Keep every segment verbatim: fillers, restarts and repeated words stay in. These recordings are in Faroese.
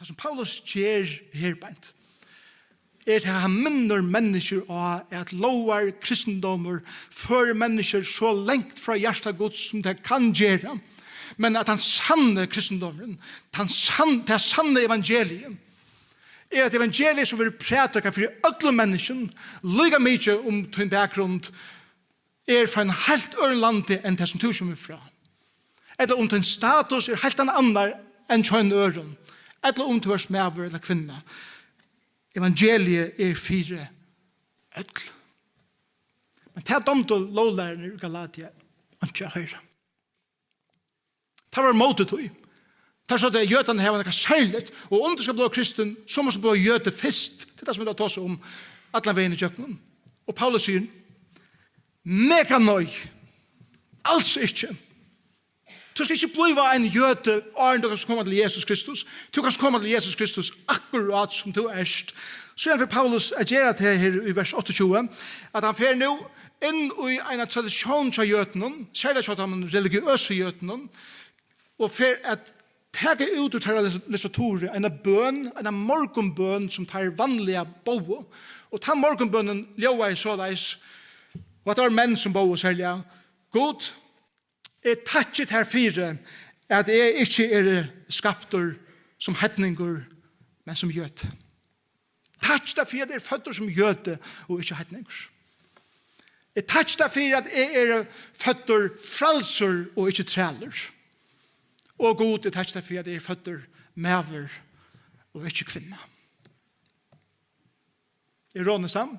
Sum Paulus ger her beint, er tað, hann minnir menniskjur á, at lógar kristindómur førir menniskjur so langt frá hjarta Guds, sum tað kann gera, men at tann sanni kristindómurin, tann sann, tað sanna evangeliið, er eitt evangelium, sum verður prædikað fyri øllum menniskjum, líka mikið um tín bakgrund er frá einum heilt øðrum landi enn tað, sum tú kemur frá, ella um tín status er heilt ein annar enn hjá einum øðrum, ella um tú ert maður ella kvinna. Evangeliið er fyri øll. Men tað dámdu lóglærararnir í Galatia einki at hoyra. Teir vóru móti tí. Teir søgdu, at jødarnir hava nakað serligt, og um tú skal blíva kristin, so mást tú blíva jødi fyrst. Tað er tað, sum vit hava tosað um allan vegin ígjøgnum. Og Paulus sigur, meganoi, als ikki. Tú skalt ikki blíva ein jødi, áðrenn tú kanst koma til Jesus Kristus. Tú kanst koma til Jesus Kristus akkurát sum tú ert. Síðan fer Paulus at gera tað her í vers áttaogtjúgu, at hann fer nú inn í eina tradisjón hjá jødunum, serliga hjá teimum religiøsu jødunum, og fer at taka út úr teirra litteratur eina bøn, eina morgunbøn, sum teir vanliga bóðu. Og tann morgunbønin ljóðaði soleiðis, og hetta vóru menn, sum bóðu serliga: Gud, eg takki tær fyri, at eg ikki eri skaptur sum heidningur, men sum jødi. Takki tær fyri, at eg eri føddur sum jødi og ikki heidningur. Eg takki tær fyri, at eg eri føddur frælsur og ikki trælur. Og Gud, eg takki tær fyri, at eg eri føddur maður og ikki kvinna. Ironiskt, sant?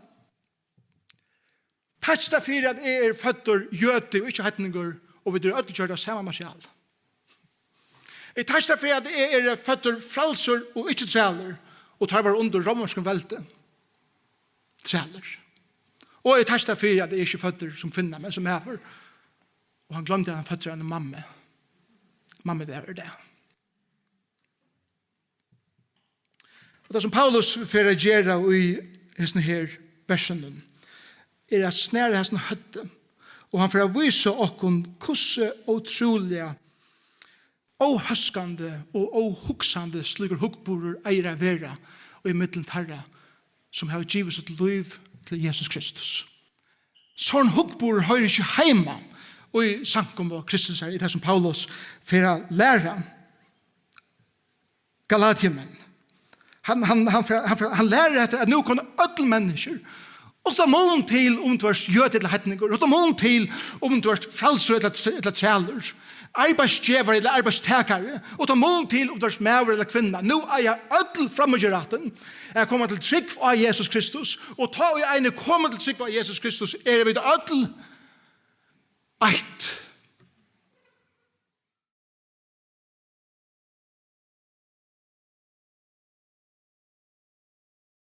Takk tær fyri, at eg eri føddur jødi og ikki heidningur, og vit eru øll gjørd av sama material. Eg takki tær fyri, at eg eri føddur frælsur og ikki trælur, og teir vóru undir rómverskum veldi. Trælur. Og eg takki tær fyri, at eg eri ikki føddur sum kvinna, men sum maður. Og hann gloymdi, at hann føddur av eini mammu. Mammudagur í dag. Og tað, sum Paulus fer at gera í hesum her versunum, er at snara hesum høvdið, og hann fer at vísa okkum, hvussu ótrúliga óhóskandi og óhugsandi slíkur hugburður eigur at vera í millum teirra, sum hava givið sítt lív til Jesus Kristus. Sovorðin hugburður hoyrir ikki heima í samkomu Kristusar, í tað, sum Paulus fer at læra Galatiamenn. Hann, hann, hann, fer, hann, fer, hann lærir hetta, at nú kunnu øll menniskjur, uttan mun til, um tú ert jødi ella heidningur, uttan mun til, um tú ert frælsur ella, ella trælur, arbeiðsgevari ella arbeiðstakari, uttan mun til, um tú ert maður ella kvinna, nú eiga øll framíhjárættin at koma til trúgv á Jesus Kristus, og tá ið ein er komin til trúgv á Jesus Kristus, eru vit øll eitt.